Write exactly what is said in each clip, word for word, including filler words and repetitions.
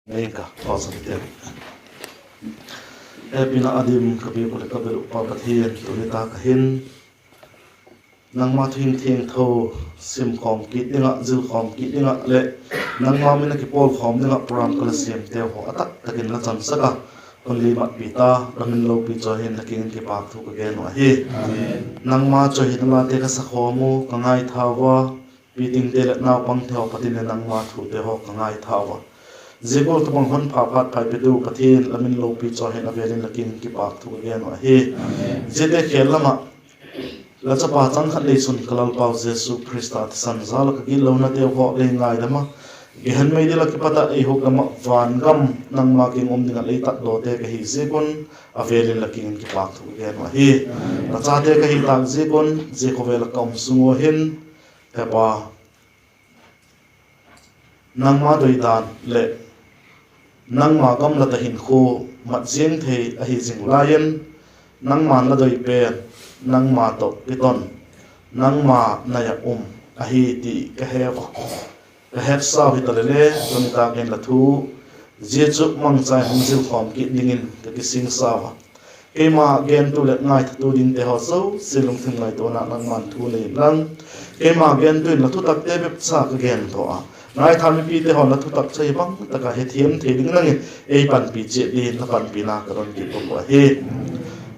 Ngei ka, pasal te. Hepina a dim ka biak uh leh ka bel uh Pa Pathian, tuni tak ah hin nangma thu hing thiangtho simkhawm kit ding ah, zilkhawm kit ding ah leh nangma min a kipawlkhawm ding ah program ka la siamteu haw a tak tak in la chansak a, hun lei matpi ta, la min lopi chawi hin la kiang in kipâk thu ka gen uh ahi. Nangma chawi hin late ka sakhawm u, ka ngaithau a, pitingte leh naupangte haw pat in leh nangma thute haw ka ngaithau a, zia gual tawhbang hun pha phat phaipitu Pathian, la min lopi chawi hin a vêl in la kiang in kipâk thu ka gen uh ahi. Ziate khêl lam ah la chapa chang khat neisun ka Lalpau Jesu Khrista thisan jal ah ka gitlonateu haw lei ngaidam a, gehen meidil ah kipat ah ei hukdam ah van gam nangma kiang um ding ah lei tatdawte ka hi ziak un, a vêl in la kiang in kipâk thu ka gen uh ahi. La chate ka hi tâk ziak un zia khawvel ah ka um sung ua hin, Hepa, nangma doidan leh nangma gamla ta hinkhua mat ziang thei ahi zing lai in, nangma'n la doi pen, nangma tawh kiton, nangma nai ah um ahi ti ka he ua, ka hetsau hitaleh le, tuni tak in la thu zia chu mangcha in hung zilkhawm kit dingin ka kisingsau a. Keima gentu leh ngaithatu dingte haw zosia lungthim ngaituana nangma'n thu nei inlang, keima gentu in la thutakte bep cha ka gen tawh a, ngaitha mipite haw'n la thutak chu hi bang tak ah hethiam thei dingin nang in ei panpi chiat dingin la panpina ka don kit uh ahi.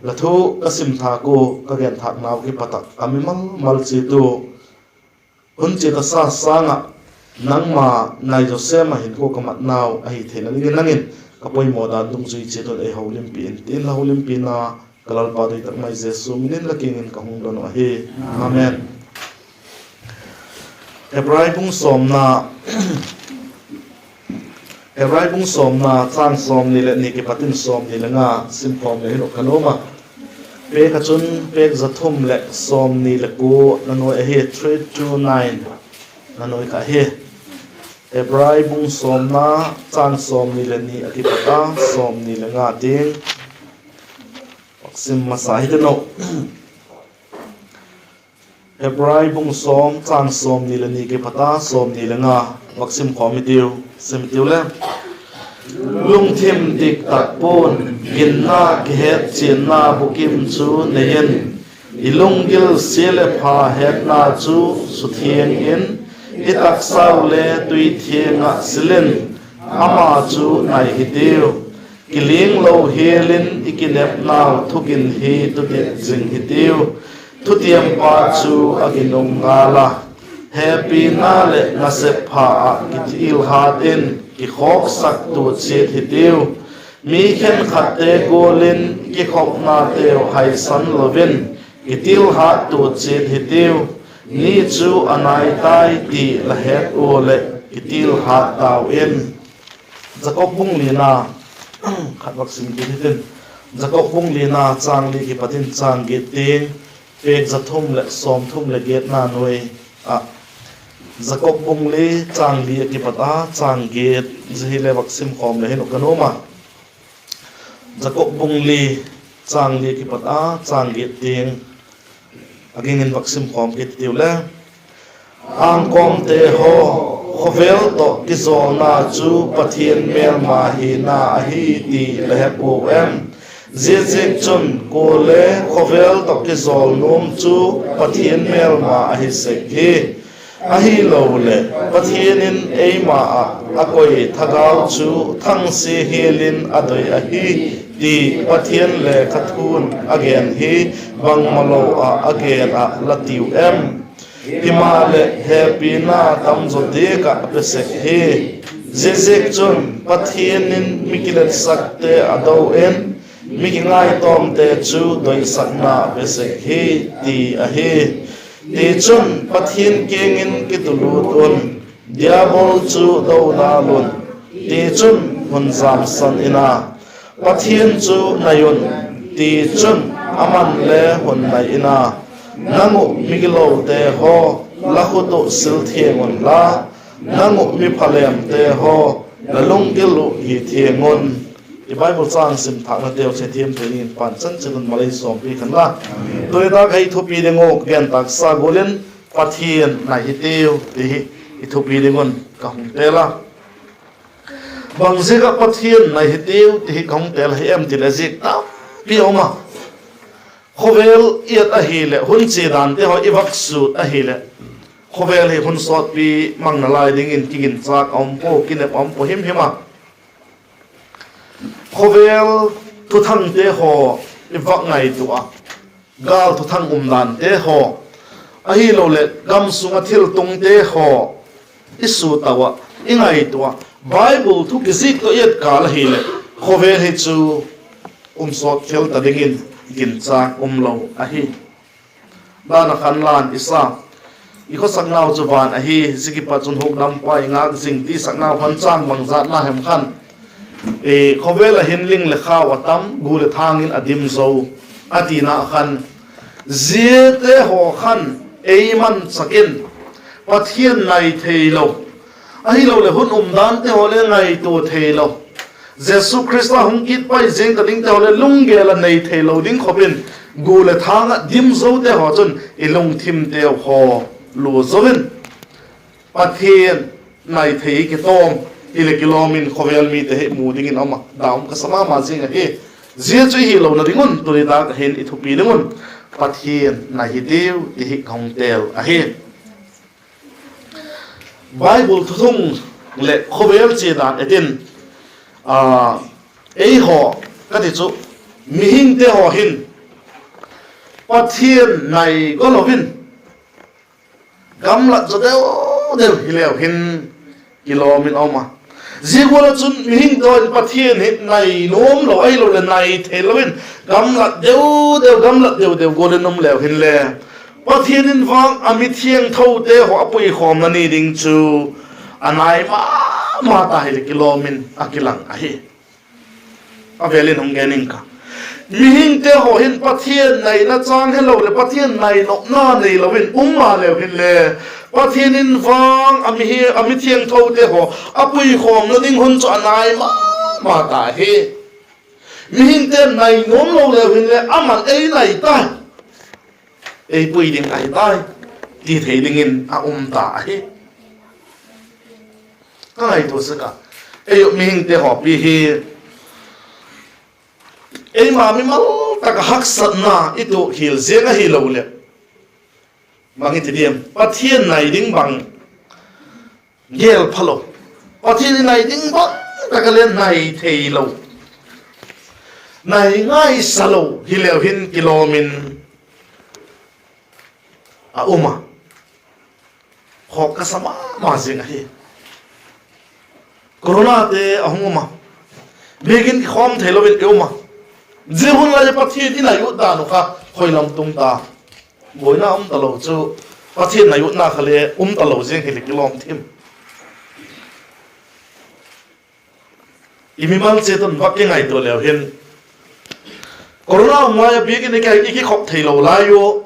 La thu ka sim thâk ua, ka gen thâknau kipat ah a mimal mal chiat ua, hun chiat a sa sâng ah nangma nai zaw sêm ah hinkhua ka matnau ahi theina dingin nang in ka poimaw dan dungzui chiat un ei holimpi in, ti'n la holimpina ka Lalpa doi tak mai Jesu min in la kiang in ka hung don uh ahi. Amen. Hebrai bung sawmna, Hebrai bung sawmna châng sawmni leh ni kipat in sawmni le nga simkhawm le hin uh ka nuam a. Pêk ah chun pêk za thum leh sawmni le kua na nuai ahi, three two nine na nuai kha ahi. Hebrai bung sawmna châng sawmni le ni a kipat a sawmni le nga tiang vak sim masa hitin uh. Hebrai bung sawm châng sawmni le ni kipat a sawmni le nga vak sim khawm hitiu, sim hitiu le. Lungthim dik tak pua'n ginna kihetchianna bukim chu nei in, i lunggil sia leh pha hetna chu suthiang in, i taksau le tui thiang ah sil in, ama chu nai hitiu. Kilinglo hial in i kinepnau thugin hi tutit zing hitiu. Thutiampa chu a ginum ngal a, hepina leh nasep pha ah kitilhat in kikhawksak tua chiat hitiu. Mi khenkhatte gual in kikhopnateu haisan lo in kitilhat tua chiat hitiu. Ni chu a nai tai ti la het ua leh kitilhat tau in. Jakob bung lina, khat vak sim kit hitin. Jakob bung lina châng li kipat in châng giat tiang, pêk za thum leh sawmthum leh giatna nuai ah. Jakob bung li châng li a kipat a châng giat, zia hile vak sim khawm le hin uh ka nuam a. Jakob bung li châng li a kipat a châng giat tiang a ging in vak sim khawm kit hitiu le. Angkawmte haw, khawvel tawh kizawlna chu Pathian mêlma hina ahi ti la he puau em? Ziaziakchun kuale khawvel tawh kizawl nuam chu Pathian mêlma ahi sek hi. Ahiloleh Pathian in eima ah a koi thagau chu thangsia hial in a doi ahi, ti Pathian lekhathu'n a gen hi bangmalo ah a gen ah la tiu em? Himaleh hepina tamzaw diak ah a pe sek hi. Ziaziakchun Pathian in mi kiletsakte a do in, mi kingaitawmte chu doisakna a pe sek hi, ti ahi. Tichun Pathian kiang in kitulût un, Diabol chu do nal un; tichun hun jamsan in a, Pathian chu nai un; tichun aman le hun nai in a. Nang uh migilote haw, la khut uh sil thiang unla, nang uh mi phalemte haw, la lunggil uh hi thiang un. I Bible châng sim thâknateu chu thiam thei dingin Pa'n chanchin un malei sawmpi khen la. Tuni tak ah i thupi ding uh gen tâksa gual in, Pathian nai hitiu ti hi i thupi ding un ka hung tel a. Bangziak ah Pathian nai hitiu ti hi ka hung tel hi em ti leh ziak tampi a um a. Khawvel i et ahileh, hun chia dante haw i vak sut ahileh, khawvel hi hun sawtpi mang nalai dingin kiginchâk a um pua, kinep a um pua him him a. Khawvel thuthangte haw i vak ngaitua a, gâl thuthang umdante haw, ahiloleh gam sung ah thiltungte haw i sut tau ah, i ngaitua a, Bible thu kizik tawh i et kâl ahileh, khawvel hi chu um sawt khel ta dingin ginchâk um lo ahi. Dan a khan lan i sa, i khawsaknau chu van ahi, zia kipat chun hukdampa i ngâk zing ti saknau khan châng bangzatna hem khan, khawvel ah hin ling leh khau a tam, gu leh thâng in a dim zo, a tina khan, ziate haw khan ei manchak in, Pathian nai theilo, ahiloleh hun umdante haw le ngaitua theilo, Jesu Khrista hung kit pai ziang ta dingte haw le lunggel a nei theilo ding khop in, gu leh thâng ah dim zote haw chun i lungthimteu haw lua zo in, Pathian nai thei kitawm, ti leh kilawm in khawvel mite hi mu dingin a um a, dam ka sa ma ma zing ahi. Zia chu i hilona ding un tuni tak ah hin i thupi ding un, Pathian nai hitiu ti hi ka hung tel ahi. Bible thuthung leh khawvel chia dan et in, a, eihaw ka ti chu, mihingte haw hin Pathian nai gawlo in gamlat zaw deu deu hileu hin kilawm in a um a. Zia gual ah chun mihingte haw in Pathian hi nai nuam lo, ahiloleh nai theilo in gamlat deu deu, gamlat deu deu gual in um leu hinle, Pathian in vang a mithiangthote haw a puikhawmna ni ding chu a nai ma ma ta hileh kilawm in a kilang ahi. A vêl in hung gen ing ka, mihingte haw hin Pathian naina châng helo leh Pathian nai nopna neilo in um maleu hinle, Pathian in vang a mithiangthote haw a puikhawmna ding hun chu a nai ma ma ta hi. Mihingte nai nuam lo leu hinle, aman ei nai tai, ei pui ding ahi tai, ti thei dingin a um ta ahi. Ka ngaitua sek a, ei uh mihingte haw pi hi eima mimal tak ah haksatna i tuak hial ziang ahiloleh, bang i ti diam, Pathian nai ding bang gêl phalo, Pathian i nai ding bang tak ah le nai theilo, nai ngaisa lo hileu hin kilawm in a um a. Khawk ka sa ma ma zing ahi. Coronate a hung um a, biakin kikhawm theilo in i um a. Zia hun lai Pathian i nai ut dan uh kha khoi lam tung ta? Buaina um talo chu, Pathian nai utna kha le um talo ziang hileh kilawm thim. I mimal chiat un vak kingaitua leu hin, corona um lai a biakin i kikhop theilo lai ua,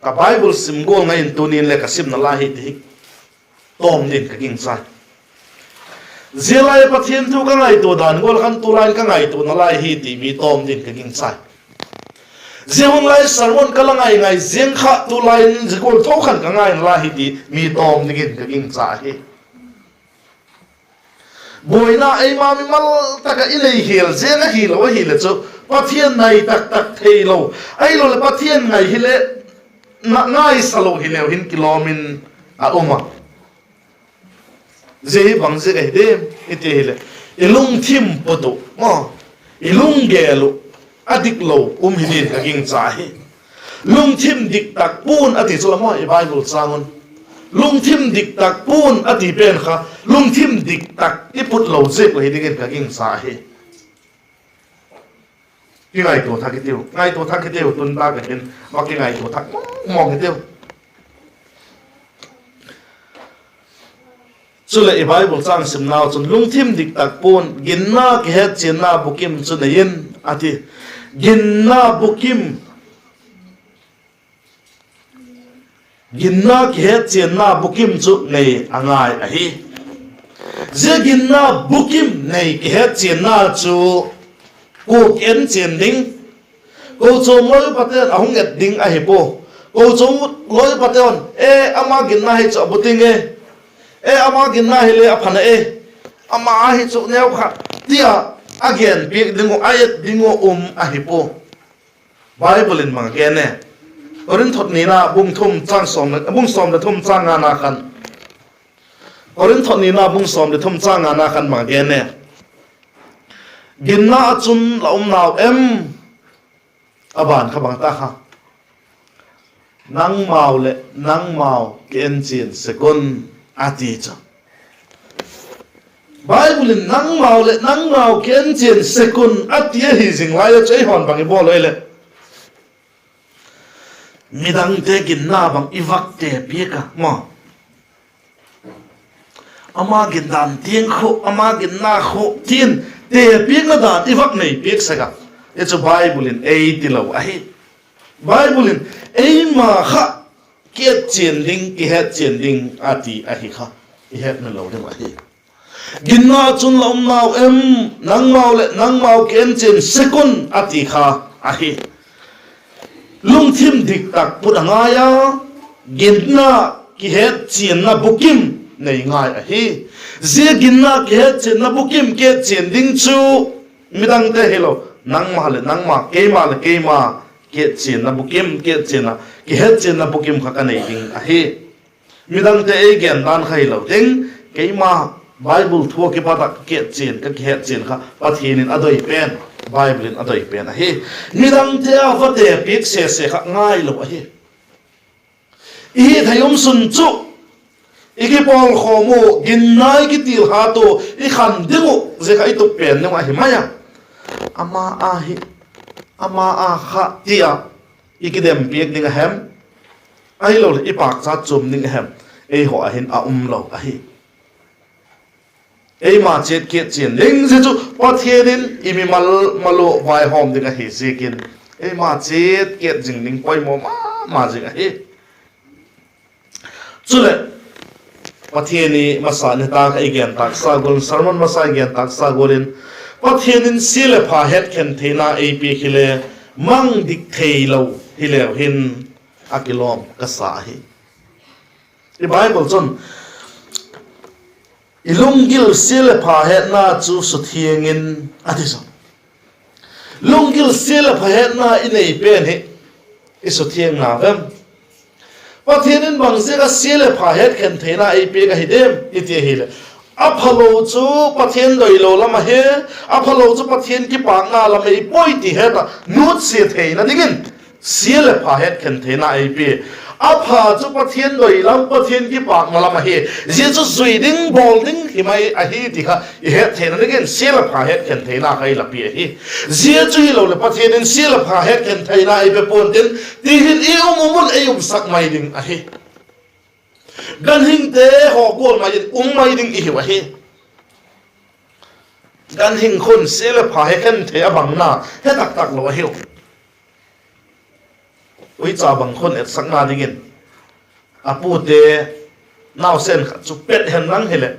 ka Bible sim gual ngai in tuni'n le ka simna lai hi ti hi tawm dingin ka gingchai. Zia lai Pathian thu ka ngaitua dan gual khan tulai in ka ngaituana lai hi ti mi tawm dingin ka gingchai. Zia hun lai sermon ka la ngai ngai ziang kha tulai in zia gual tho khan ka ngaina lai hi ti mi tawm dingin ka gingcha hi. Buaina eima mimal tak ah i nei hial ziang ahilo ahileh chu, Pathian nai tak tak theilo, ahiloleh Pathian ngai hileh, na ngaisa lo hileu hin kilawm in a um a. Zia hi bang ziak ahi diam i ti hileh, i lungthim put uh, i lunggel uh a dik lo um hi dingin ka gingcha hi. Lungthim dik tak pua'n a ti chu la maw i Bible châng un. Lungthim dik tak pua'n a ti pen kha, lungthim dik tak i put lo ziak uh hi dingin ka gingcha hi. Kingaitua thak hitiu, ngaitua thak hitiu, tun tak ah hin va kingaitua thak mawng mawng hitiu. Chuleh i Bible châng simnau chun lungthim dik tak pua'n ginna kihetchianna bukim chu nei in, a ti. Ginna bukim, ginna kihetchianna bukim chu nei a ngai ahi. Zia ginna bukim nei kihetchianna chu kua kienchian ding? Kochuam loi upate'n a hung et ding ahi pua. Kochuam loi upate'n, e, ama ginna hi chu a bukim e, e, ama ginna hile a pha na e, ama ahi chu neu kha, tia a genpiak ding uh, a et ding uh um ahi pua. Bible in bang a gen e? Korinth nina bung thum chang sawm, bung sawm le thum chang ngana khan, Korinth nina bung sawm le thum chang ngana khan bang a gen e? Ginna ah chun la um nau em? A ban kha bang ta kha, nangmau leh nangmau ki en chian sek un, a ti chu. Bible in nangmau leh nangmau ki en chian sek un a ti ahi zing lai a chu eihaw'n bang i bawl ai leh, midangte ginna bang i vak te piak a maw? Ama gindan tiang khu, ama ginna khu tin te piakna dan i vak nei piak sek a. Hi chu Bible in ei ti lo ahi. Bible in eima kha ki et chian ding, ki het chian ding a ti ahi kha, i hetmil lo ding ahi. Ginna chun la um nau em? Nangmau leh nangmau ki en chian sek un, a ti kha ahi. Lungthim dik tak put a ngai a, ginna ki het chianna bukim nei ngai ahi. Zia ginna ki het chianna bukim ki et chian ding chu midangte hilo, nangma leh nangma, keima leh keima ki et chianna bukim, ki et chianna, ki het chianna bukim kha ka nei ding ahi. Midangte ei gen dan kha hilo ding, keima Bible thu ah kipat ah ka ki et chian, ka ki het chian kha Pathian in a doi pen, Bible in a doi pen ahi. Midangte a va te piak sese kha ngailo ahi. I hithei um sun chu i kipawlkhawm u, ginna i kitil hat u, i khan ding uh, zia kha i tup pen ding uh ahi mai a. Ama a hi, ama a kha ti a i kidem piak ding a hem? Ahiloleh i pâkchat chuam ding a hem? Eihaw ah hin a um lo ahi. Eima chiat ki et chian ding, zia chu Pathian in i mimal mal u vaihawm ding ahi ziakin, eima chiat ki et zing ding poimaw ma ma zing ahi. Chuleh, Pathian i masa ni tak ah i gen tâksa gual, sermon masa i gen tâksa gual in, Pathian in sia leh pha hetkhen theina ei piak hile, mang dik theilo hileu hin a kilawm ka sa ahi. I Bible chun, i lunggil sia leh pha hetna chu suthiang in, a ti chu. Lunggil sia leh pha hetna i nei pen hi i suthiang na vem? Pathian in bang ziak ah sia leh pha hetkhen theina ei piak ahi diam i ti ahileh, a phalo chu Pathian doilo lam ahi, a phalo chu Pathian kipâkna lam ahi puai ti het ah nutsia theina dingin sia leh pha hetkhen theina ei pia. A pha chu Pathian doi lam, Pathian kipâkna lam ahi. Zia chu zui ding, bawl ding hi mai ahi ti kha i het theina dingin sia leh pha hetkhen theina kha i la pia ahi. Zia chu hilo leh Pathian in sia leh pha hetkhen theina ei pe pua'n tin, ti hin i um um un ei umsak mai ding ahi. Ganhingte haw gual mai in um mai ding i hiu ahi. Ganhing khun sia leh pha hetkhen thei a bang na he tak tak lo ahiu. Uicha bang khun etsakna dingin, a pute nausen khat chu pet hen lang hileh,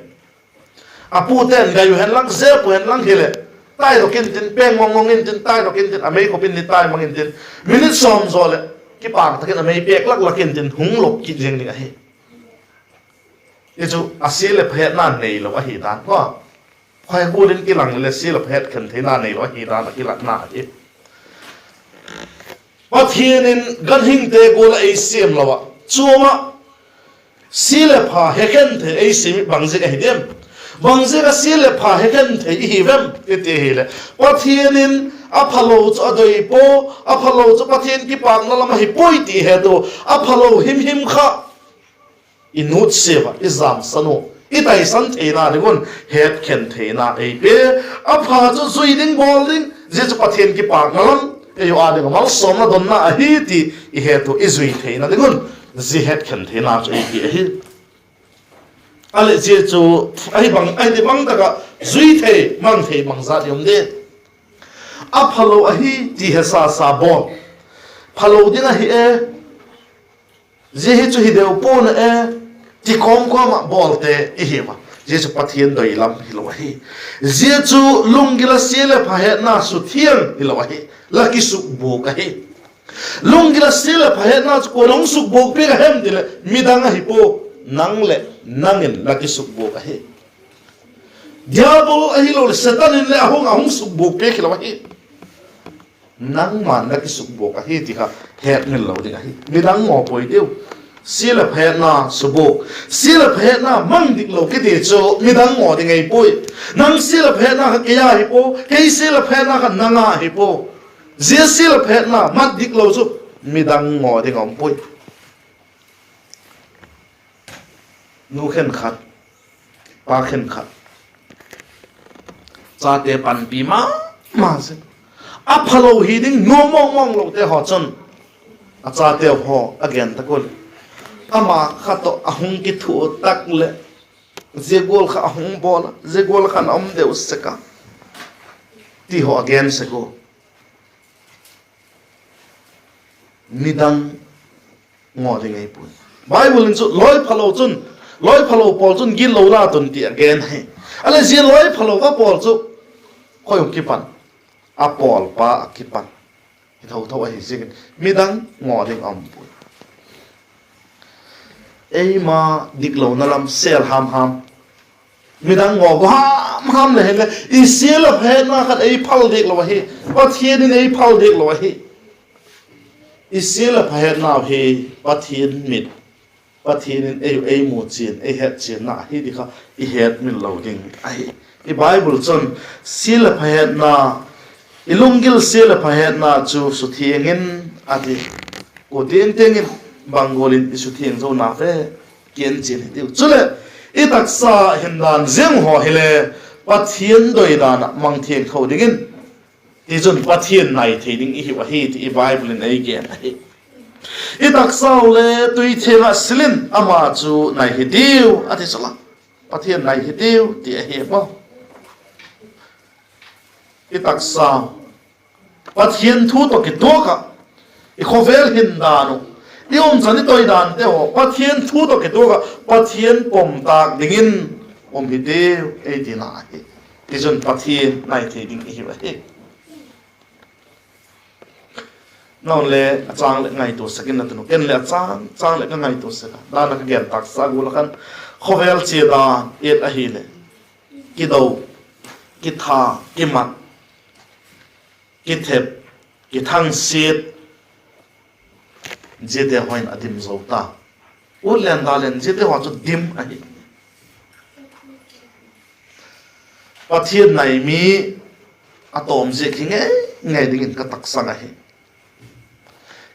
a pute'n gai u hen lang, zep u hen lang hileh, taidok intin, peng ngong ngong intin, taidok intin, a mei khop in ni tai mang intin, minute sawm zaw leh kipâk tak in a mei pêk lak lak intin hung lop kit ziang ding ahi. Hi chu a sia leh pha hetna neilo ahi dan kha, khoi gual in kilang leh sia leh pha hetkhen theina neilo ahi dan a kilatna ahi. Pathian in ganhingte gual ah ei siam lo ah, chuam ah sia leh pha hetkhen thei ei siam hi bang ziak ahi diam? Bang ziak ah sia leh pha hetkhen thei i hi vem i ti hileh, Pathian in a phalo chu a doi pua, a phalo chu Pathian kipâkna lam ahi puai ti het u, a phalo him him kha i nutsia ua, i jamsan u, i taisan theina ding un hetkhen theina ei pe. A pha chu zui ding, bawl ding, zia chu Pathian kipâkna lam, ei u â ding ah malsawmna donna ahi ti i het u, i zui theina ding un zia hetkhen theina chu ei pe ahi. A leh zia chu ahi bang, ahi ti bang tak ah zui thei, mang thei bangzat i um di? A phalo ahi ti hesa sa bawl, phalo ding ahi e, zia hi chu hi deu pua'n e, ti kawm kawm ah bawlte i hi ua. Zia chu Pathian doi lam hilo ahi. Zia chu lunggil ah sia leh pha hetna suthiang hilo ahi. La kisukbuak ahi. Lunggil ah sia leh pha hetna chu kua'n hung sukbuak piak a hem ti leh midang ahi pua, nang leh nang in la kisukbuak ahi. Diabol ahiloleh Setan in le a hung, a hung sukbuak piak hilo ahi. Nangma'n la kisukbuak ahi ti kha hetmil lo ding ahi. Midang ngaw puai diu. Sia leh pha hetna subuk, sia leh pha hetna mang dik lo kiti chu midang ngaw ding ahi puai. Nang sia leh pha hetna kha kei a hi pua, kei sia leh pha hetna kha nang a hi pua. Zia sia leh pha hetna mat dik lo chu midang ngaw ding a um puai. Nu khenkhat, pa khenkhat, chate panpi ma ma zing, a phalo hi ding nuam mawngmawng lote haw chun a chateu haw a gen tak ua leh, ama kha tawh a hung kithu tak leh, zia gual kha a hung bawl a, zia gual khan a um deu sek a, ti haw a gen sek ua. Midang ngaw ding ahi puai. Bible in chu lawi phalo chun, lawi phalo pawl chun gitlona tun ti a gen hi. A leh zia lawi phalo a pawl chu khoi hung kipan? A pawlpa a kipan. Hi tho tho ahi ziakin midang ngaw ding a um puai. Eima diklona lam sel ham ham, midang ngaw gu ham ham le hinle, i sia leh pha hetna khan ei phal diak lo ahi. Pathian in ei phal diak lo ahi. I sia leh pha hetnau hi Pathian mit, Pathian in ei, ei mu chian, ei het chianna ahi ti kha i hetmil lo ding ahi. I Bible chun sia leh pha hetna, i lunggil sia leh pha hetna chu suthiang in a ti. Kua tiang tiang in, bang gual in i suthiang zona ve, kichian hitiu. Chuleh, i taksa hindan ziang haw hile Pathian doidan ah mang thiangtho dingin, tichun Pathian nai thei ding i hiu ahi ti i Bible in ei gen ahi. I taksau le tui thiang ah sil in ama chu nai hitiu a ti chu la. Pathian nai hitiu ti ahi maw. I taksa Pathian thu tawh kituak ah, i khawvel hindan uh, i umchan i toidante haw Pathian thu tawh kituak ah Pathian pom tâk dingin um hitiu ei tina ahi. Tichun Pathian nai thei ding i hiu ahi. Naunle a châng leh ngaitua sek in la tunu, ken leh a châng châng leh ka ngaitua sek a, dan a ka gen tâksa gual a khan, khawvel chia dan et ahileh, kido, kitha, kimat, kithep, kithangsiat, ziate haw in a dim zo ta. Ut len da len ziate haw chu dim ahi. Pathian nai mi a tawm ziak hi ngei ngei dingin ka taksang ahi.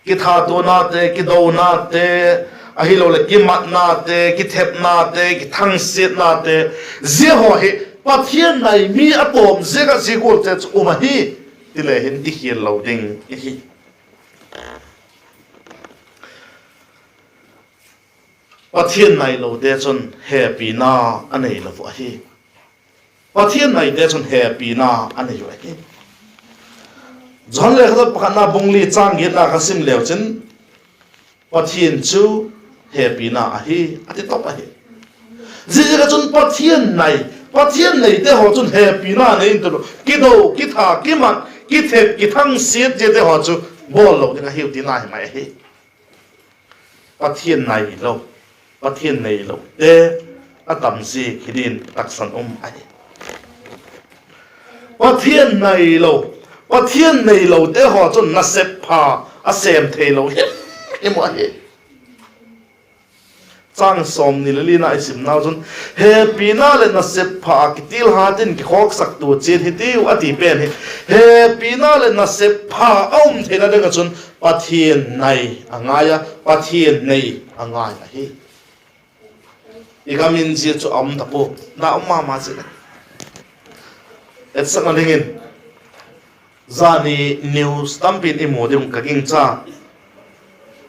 Kithatuanate, kidonate, ahiloleh kimatnate, kithepnate, kithangsiatnate, zia haw hi Pathian nai mi a tawm ziak ah zia gualte chu um ahi, ti le hin i khial lo ding ihi. Pathian nailote chun hepina a neilo ahi. Pathian naite chun hepina a nei uh ahi. Johan lekhathot pakhatna bung li châng giatna ka sim leu chin, Pathian chu hepina ahi, a ti top ahi. Ziaziak ah chun Pathian nai, Pathian neite haw chun hepina nei intin, kido, kitha, kimat, kithep, kithangsiat ziate haw chu bawl lo ding ahiu tina hi mai ahi. Pathian nailo, Pathian neilote a tam ziak hi din taksan um ahi. Pathian nailo, Pathian neilote haw chun nasep pha a sêm theilo him him uh ahi. Châng sawmni leh lina i simnau chun, hepina leh nasep pha ah kitil hat in kikhawksaktua chiat hitiu a ti pen hi, hepina leh nasep pha a um theina ding ah chun Pathian nai a ngai a, Pathian nei a ngai ahi. I gam in zia chu a um ta pua, na um ma ma zing a. Etsakna dingin, zani news tampi'n i mu ding ka gingcha.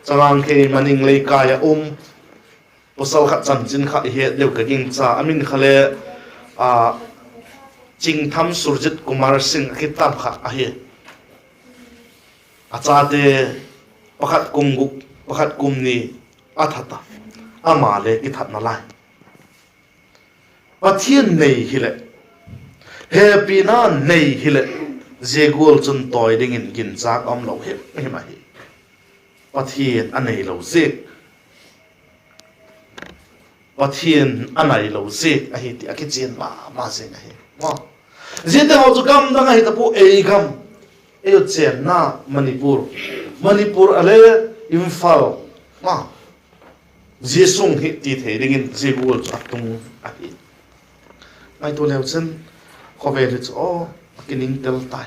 Changangkhei Maning Leikai ah um pawsal khat chanchin kha i het deu ka gingcha. A min kha le, a, Chingtham Surjit Kumar Singh a kitam kha ahi. A chate pakhat kum guk, pakhat kum ni a that a. Ama le kithatna lai. Pathian nei hileh, hepina nei hileh, zia gual chun tawi dingin ginchâk a um lo him him ahi. Pathian a neilo ziak. Pathian a nai lo ziak ahi ti a kichian ma ma zing ahi. Ziate haw chu gam dang ahi ta pua, ei gam, ei u chênna Manipur, Manipur a le Imphal, zia sung hi ti thei dingin zia gual chu a tung ahi. Ngaitua leu chun khawvel hi chu aw, a kiningtel tai.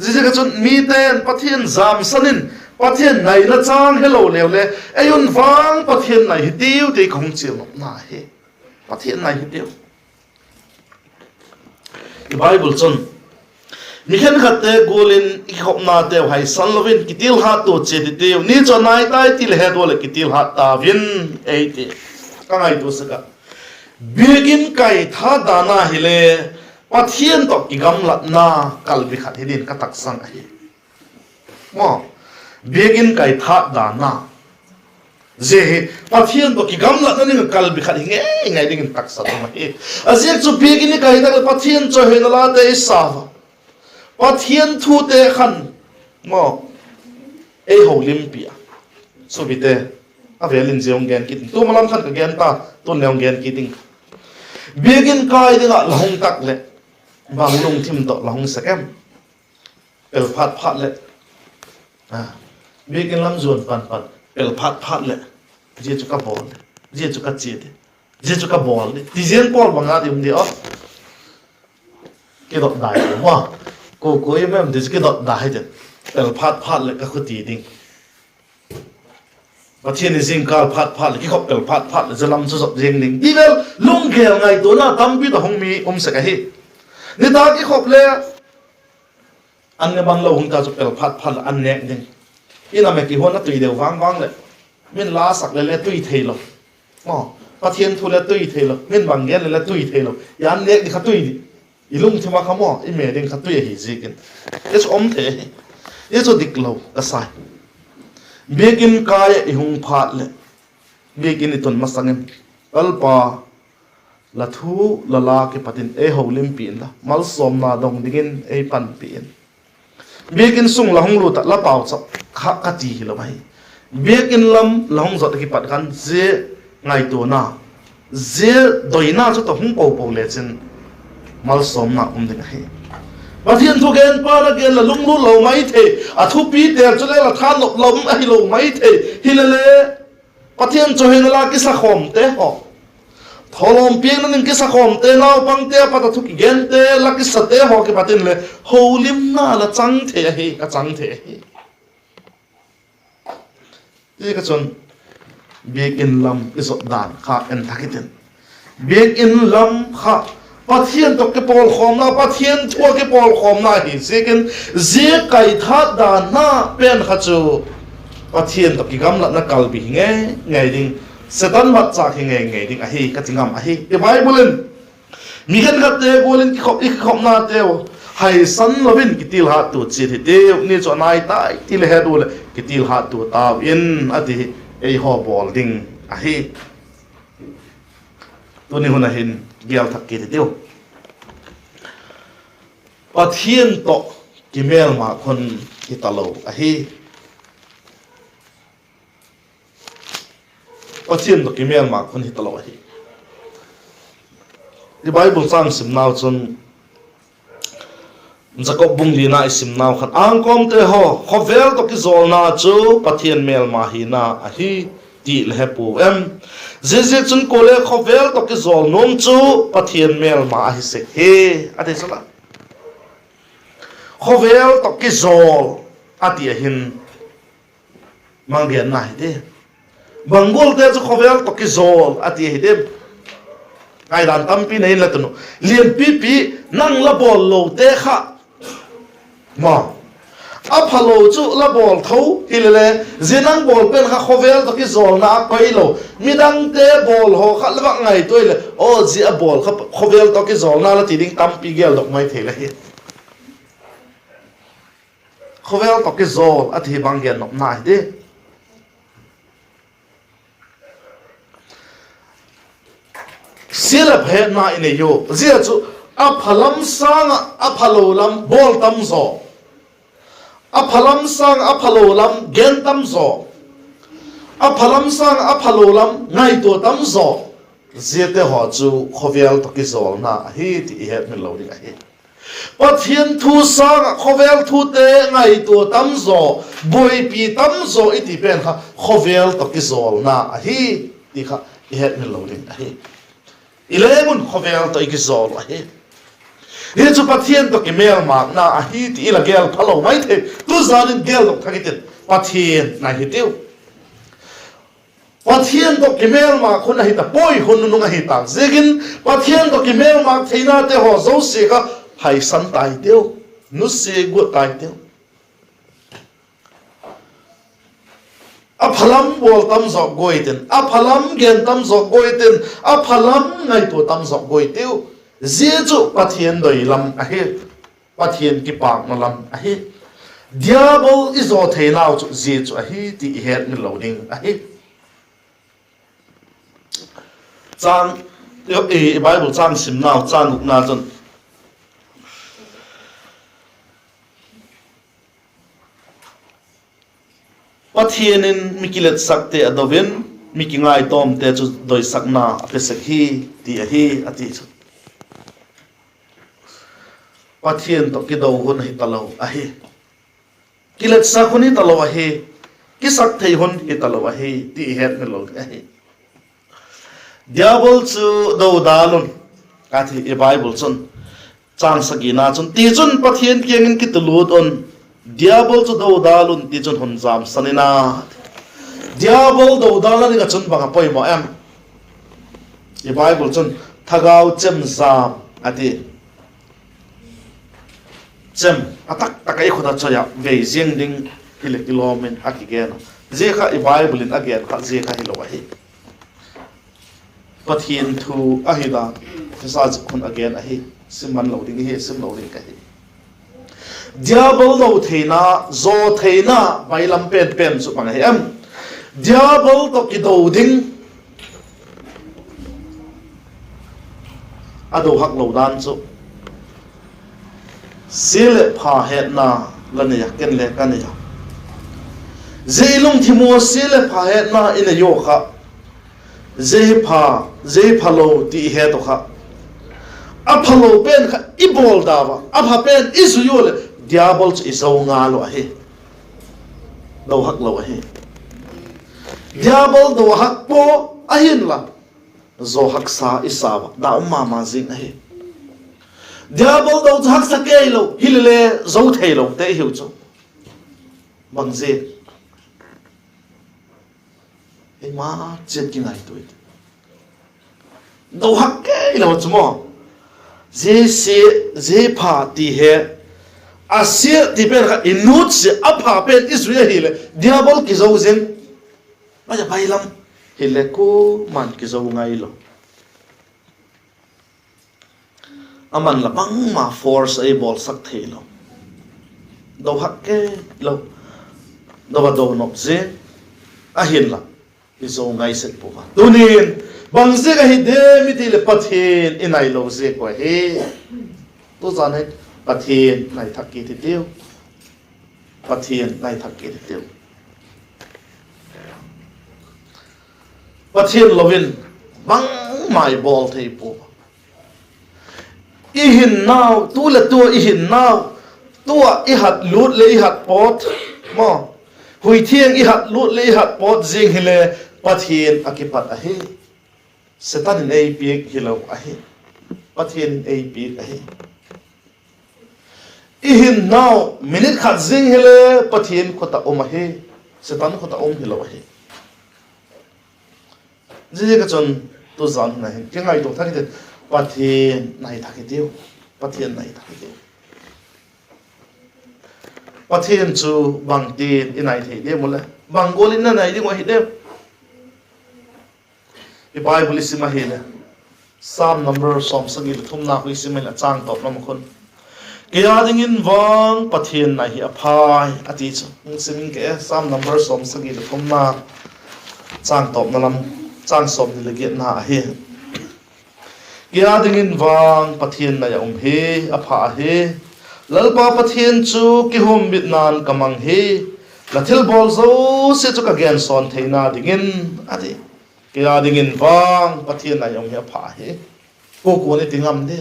Ziaziak ah chun mite'n Pathian jamsan in, Pathian naina châng helo leu le, ei un vang Pathian nai hitiu ti ka hung chialnopna hi. Pathian nai hitiu. I Bible chun, mi khenkhatte gual in i kikhopnateu haisan lo in kitilhat tua chiat hitiu, ni chu a nai tai ti le het ua leh kitilhat tau in, ei ti. Ka ngaitua sek ah, biakin kai tha dan a hile, Pathian tawh kigamlatna kalbi khat hi dingin ka taksang ahi. Biakin kai tha dan a, zia hi Pathian tawh kigamlatna ding ah kalbi khat hi ngei ngai dingin taksan um ahi. A ziak chu biakin i kai tak leh Pathian chawihoina late i sa a, Pathian thute khan maw, ei holimpi a. Suapite, a vêl in zia hung gen kit in, tu ma lam khan ka gen ta, tun le hung gen kit ding. Biakin kai ding ah la hung tak leh, bang lungthim tawh la hung sek em? Pel phat phat leh, biakin lam zuan pan pan, pel phat phat leh, zia chu ka bawl, zia chu ka chia di, zia chu ka bawl di ti ziang pawl bang a di um di aw. Kidot dai di maw. Ko ko i mem di chu kidot dai hi tin, pel phat phat leh ka khuti ding. Pathian i zingkâl phat phat leh, kikhop pel phat phat leh zia lam chu zot ziang ding ti vel lunggel ngaituana tampi tawh hung mi um sek ahi. Nitâk i khop le, an ne ban lo hung ta chu pel phat phat leh an nêk ding. In a me kihuan a tui deu vang vang leh, min la sak le le tui theilo, Pathian thu le tui theilo, min bang gen le le tui theilo, i an nêk di kha tui di, i lungthim a kha maw, i me ding kha tui ahi ziakin, zia chu um thei ahi. Zia chu diklo ka sai. Biakin kai ah i hung phat leh, biakin i tun masang in, Lalpa, la thu la la kipat in ei holimpi inla, malsawmna dong dingin ei panpi in. Biakin sung la hung lût ah la pauchap kha ka ti hilo ahi. Biakin lam la hung zot ah kipat khan zia ngaituana, zia doina chu tawh hung po po lechin, malsawmna um ding ahi. Pathian thugenpa'n a gen la lunglut lo mai thei, a thupi tel chu le la thanop lo um ahilo mai thei. Hilele, Pathian chawihoina la kisakhawmte haw, thawlawm piakna ding kisakhawmte, naupangte a pat a thu kigente la kisate haw kipat in le holimna la chang thei ahi, ka chang thei ahi. Ziaziakchun, biakin lam i zot dan kha en thak i tin. Biakin lam kha Pathian tawh kipawlkhawmna, Pathian thu ah kipawlkhawmna hi ziakin, zia kaithat danna pen kha chu Pathian tawh kigamlatna kalbi hi ngei ngei ding, Setan matchâk hi ngei ngei ding ahi ka ti ngam ahi. I Bible in, mi khenkhatte gual in kikhop, i kikhopnateu haisan lo in kitilhat tua chiat hitiu, ni chu a nai tai ti le het ua leh kitilhat tua tau in, a ti hi eihaw bawl ding ahi. Tuni hun ah hin gêl thak kit hitiu. Pathian tawh kimêlma khun hi talo ahi. Pathian tawh kimêlma khun hi talo ahi. I Bible châng simnau chun, Jakob bung lina i simnau khan, angkawmte haw, khawvel tawh kizawlna chu Pathian mêlma hina ahi ti le he puau em? Ziaziakchun kuale khawvel tawh kizawl nuam chu Pathian mêlma ahi sek hi, a ti chu la. Khawvel tawh kizawl a ti a hin, bang genna hi ti, bang gualte chu khawvel tawh kizawl a ti hi ti, ngaidan tampi nei inla tun u. Lianpipi, nang la bawl lote kha, ma, a phalo chu la bawl tho hilele, zia nang bawl pen kha khawvel tawh kizawlna a koi lo, midangte bawl haw kha la vak ngaitua leh, aw, zia a bawl kha khawvel tawh kizawlna la ti ding tampi geldok mai thei la hi. Khawvel tawh kizawl a ti hi bang gennopna hi ti, sia leh pha hetna i nei u. Zia chu a pha lam sâng ah a phalo lam bawl tam zaw, a pha lam sâng ah a phalo lam gen tam zaw, a pha lam sâng ah a phalo lam ngaitua tam zaw. Ziate haw chu khawvel tawh kizawlna ahi ti i hetmil lo ding ahi. Pathian thu sâng ah khawvel thute ngaitua tam zaw, buaipi tam zaw i ti pen kha khawvel tawh kizawlna ahi ti kha i hetmil lo ding ahi. I leng un khawvel tawh i kizawl uh ahi. Hi chu Pathian tawh kimêlmâkna ahi ti i la gel phalo mai thei. Tuzan in geldok thak i tin, Pathian nai hitiu. Pathian tawh kimêlmâk hun ahi ta puai, hun nunung ahi tâk ziakin, Pathian tawh kimêlmâk theinate haw zosia kha haisan tai tiu, nusia guat tai tiu. A phalam bawl tam zaw guai tin, a phalam gen tam zaw guai tin, a phalam ngaitua tam zaw guai tiu. Zia chu Pathian doi lam ahi, Pathian kipâkna lam ahi. Diabol i zaw theinau chu zia chu ahi ti i hetmil lo ding ahi. I Bible châng simnau châng gukna chun, Pathian in mi kiletsakte a do in, mi kingaitawmte chu doisakna a pe sek hi, ti ahi, a ti chu. Pathian tawh kido hun hi talo ahi. Kiletsak hun hi talo ahi. Kisak thei hun hi talo ahi ti i hetmil lo ding ahi. Diabol chu do dal un, a ti i Bible chun. Châng sagina chun, tichun Pathian kiang in kitulût un, Diabol chu do dal un, tichun hun jamsan in a. Diabol do dal a ding ah chun bang a poimaw em? I Bible chun thagau chemjam a ti. Chem a tak tak ah i khut a choi ah vei ziang ding hileh kilawm in a kigen a. Zia kha i Bible in a gen kha zia kha hilo ahi. Pathian thu ahi dan, Ephesia zik khun a gen ahi. Sim man lo ding hi, sim lo ding ka hi. Diabol do theina, zaw theina bailam pen pen chu bang ahi em? Diabol tawh kido ding. A do hak lo dan chu, sia leh pha hetna la nei a, ken le ka nei a. Zia i lungthim ua sia leh pha hetna i nei ua kha, zia hi pha, zia hi phalo ti i het uh kha, a phalo pen kha i bawl dau a, a pha pen i zui ua leh Diabol chu i zo ngal uh ahi. Do hak lo ahi. Diabol do hak pua, ahinla zaw haksa i sa ua, da um ma ma zing ahi. Diabol do chu haksa kei lo, hilele zo theilote i hiu chu. Bang zia? Eima chiat kingaitua i ti. Do hak kei lo chu maw. Zia sia, zia pha ti he, a sia ti pen kha i nutsia, a pha pen i zui ahileh Diabol kizo zing. Ai a bailam hileh kuama'n kizo ngai lo. Aman la bangma force a i bawlsak theilo. Do hak kei lo. Do a do nop zing. Ahinla i zo ngai sek pua a. Tunin, bangziak ahi diam i ti leh Pathian i nai lo ziak uh ahi. Tuzan hi Pathian nai thak kit hitiu. Pathian nai thak kit hitiu. Pathian lo in bangma i bawl thei pua. I hinnau, tu leh tu ah i hinnau, tu ah i hat lût leh i hat pawt, maw, hui thiang i hat lût leh i hat pawt zing hile Pathian a kipat ahi. Setan in ei piak hilo ahi. Pathian in ei piak ahi. I hinnau minute khat zing hile Pathian khut ah um ahi. Setan khut ah um hilo ahi. Ziaziak a chun tuzan hun a hin kingaitua thak hitin, Pathian nai thak hitiu. Pathian nai thak hitiu. Pathian chu bangtin i nai thei diam u le, bang gual in na nai ding uh ahi diam? I Bible i sim ahileh, Sam number sawmsagi leh thumna khu i sim ahileh, châng tawp lam ah khun, kei â dingin vang Pathian nai hi a phai a ti chu. Hung sim ing ke, Sam number sawmsagi leh thumna, châng tawpna lam, châng sawmni leh giatna ahi. Kei â dingin vang Pathian nai a um hi a pha ahi. Lalpa Pathian chu kihumbitna'n ka mang hi, la thilbawl zosia chu ka gensawn theina dingin, a ti. Kei â dingin vang Pathian nai um hi a pha hi, kua kua'n i ti ngam di?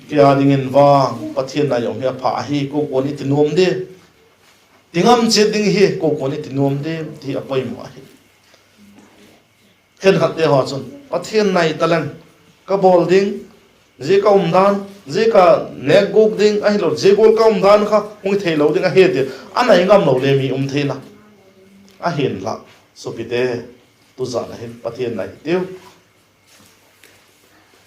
Kei â dingin vang Pathian nai um hi a pha hi, kua kua'n i ti nuam di? Ti ngam chiat ding hi, kua kua'n i ti nuam di? Ti a poimaw ahi. Khenkhatte haw chun, Pathian nai ta leng, ka bawl ding, zia ka umdan, zia ka nêk gûk ding ahilo, zia gual ka umdan kha hung theilo ding ahi ti a nai ngamlo le mi um thei na. Ahinla, suapite, tuzan a hin Pathian nai hitiu.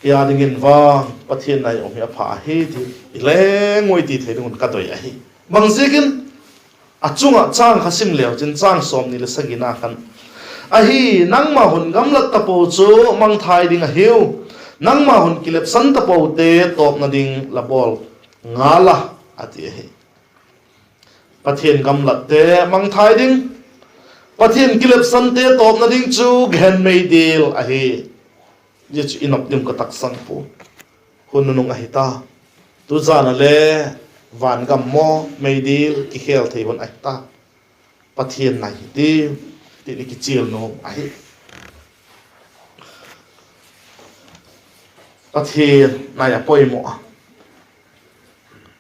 Kei â dingin vang Pathian nai um hi a pha ahi ti i leng ui ti thei ding un ka doi ahi. Bangziakin, a chung ah châng kha sim leu chin, châng sawmni leh sagina khan, ahi, nangma hun gamlat tapo chu mangthai ding ahiu, nangma hun kilepsan tapote tawpna ding la bawl ngal a, a ti ahi. Pathian gamlatte mangthai ding, Pathian kilepsante tawpna ding chu gehen meidil ahi. Zia chu i nop ding ka taksang pua. Hun nunung ahi ta. Tuzan a le vangam maw, meidil kikhel thei hun ahi ta. Pathian nai hitiu, tin i kichial nuam ahi. Pathian nai a poimaw a.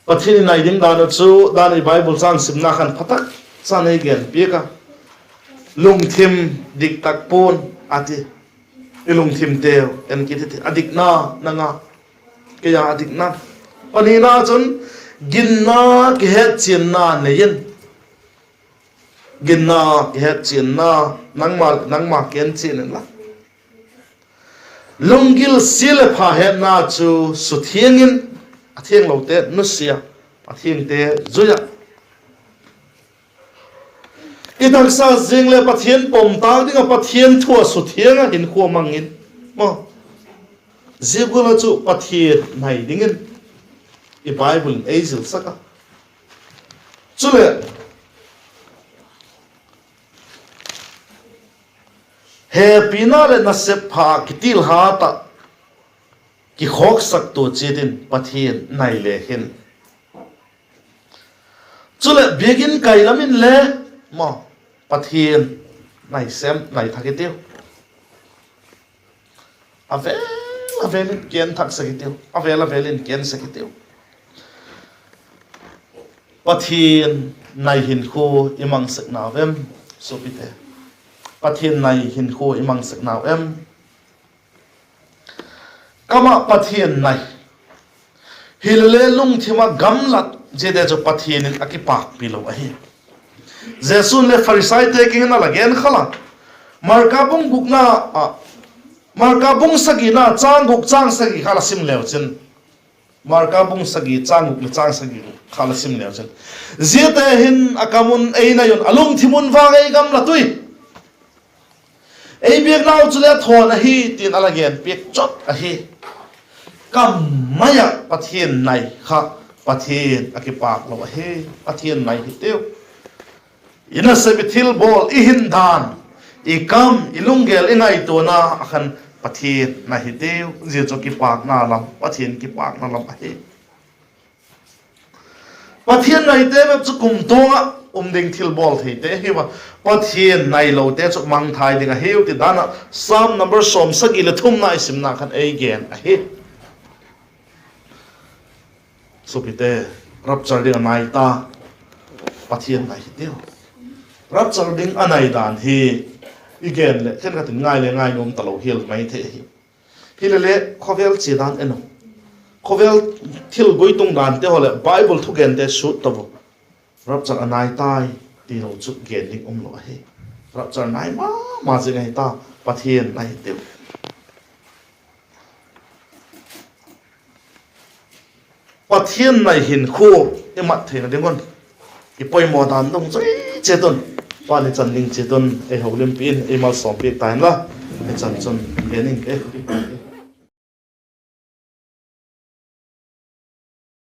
Pathian i nai ding dan uh chu dan i Bible châng simna khan pha tak chan ei gen piak a. Lungthim dik tak pua'n a ti. I lungthimteu en kit hi ti, a dikna nang a, kei a a dikna. Panina chun ginna kihetchianna nei in. Ginna kihetchianna, nangma, nangma kihetchian inla. Lunggil sia leh pha hetna chu suthiang in, a thianglote nusia, a thiangte zui ah. I taksa ziang leh Pathian pom tâk ding ah Pathian thu ah suthiang ah hinkhua mang in. Zia gual ah chu Pathian nai dingin i Bible in ei zilsak a. Chuleh, hepina leh nasep pha kitil hat ah kikhawksaktua chiat in Pathian nai le hin. Chuleh biakin kai lam in le maw, Pathian nai sem, nai thak hitiu. A vêl a vêl in gen thak sek hitiu, a vêl a vêl in gen sek hitiu. Pathian nai hinkhua i mang sek nau em, suapite? Pathian nai hinkhua i mang sek nau em? Kam ah Pathian nai, hilele lungthim ah gamlat, ziate chu Pathian in a kipâkpi lo ahi. Jesu'n le Pharisaite kiang in a la gen khal a, Marka bung gukna ah, Marka bung sagina châng guk châng sagi kha la sim leu chin, Marka bung sagi châng guk leh châng sagi kha la sim leu chin, ziate hin a kam un ei nai un, a lungthim un vang ei gamlat ui, ei biaknau chule thawn ahi, ti'n a la gen piak chot ahi. Kam mai ah Pathian nai kha Pathian a kipâk lo ahi. Pathian nai hitiu. I nasep, i thilbawl, i hindan, i kam, i lunggel, i ngaituana ah khan Pathian nai hitiu. Zia chu kipâkna lam, Pathian kipâkna lam ahi. Pathian naite bep chu kumtuang ah um ding thilbawl theite hiu a, Pathian nailote chu mangthai ding ahiu ti dan ah Sam number sawmsagi leh thumna i simna khan ei gen ahi. Suapite, rapture ding a nai ta, Pathian nai hitiu. Rapture ding a nai dan hi i gen leh khenkhat in ngai le ngai nuam talo hial mai thei ahi. Hilele khawvel chia dan en u. Khawvel thil guitung dante haw leh Bible thugente sut tau. Rapture a nai tai tilo chu gen ding umlo ahi. Rapture nai ma ma zing ahi ta, Pathian nai hitiu. Pathian nai hinkhua i mat theina ding un, i poimaw dan dungzui chiat un, pan i chan ding chiat un ei holimpi in ei malsawmpiak ta inla, i chan chun gen ing ke.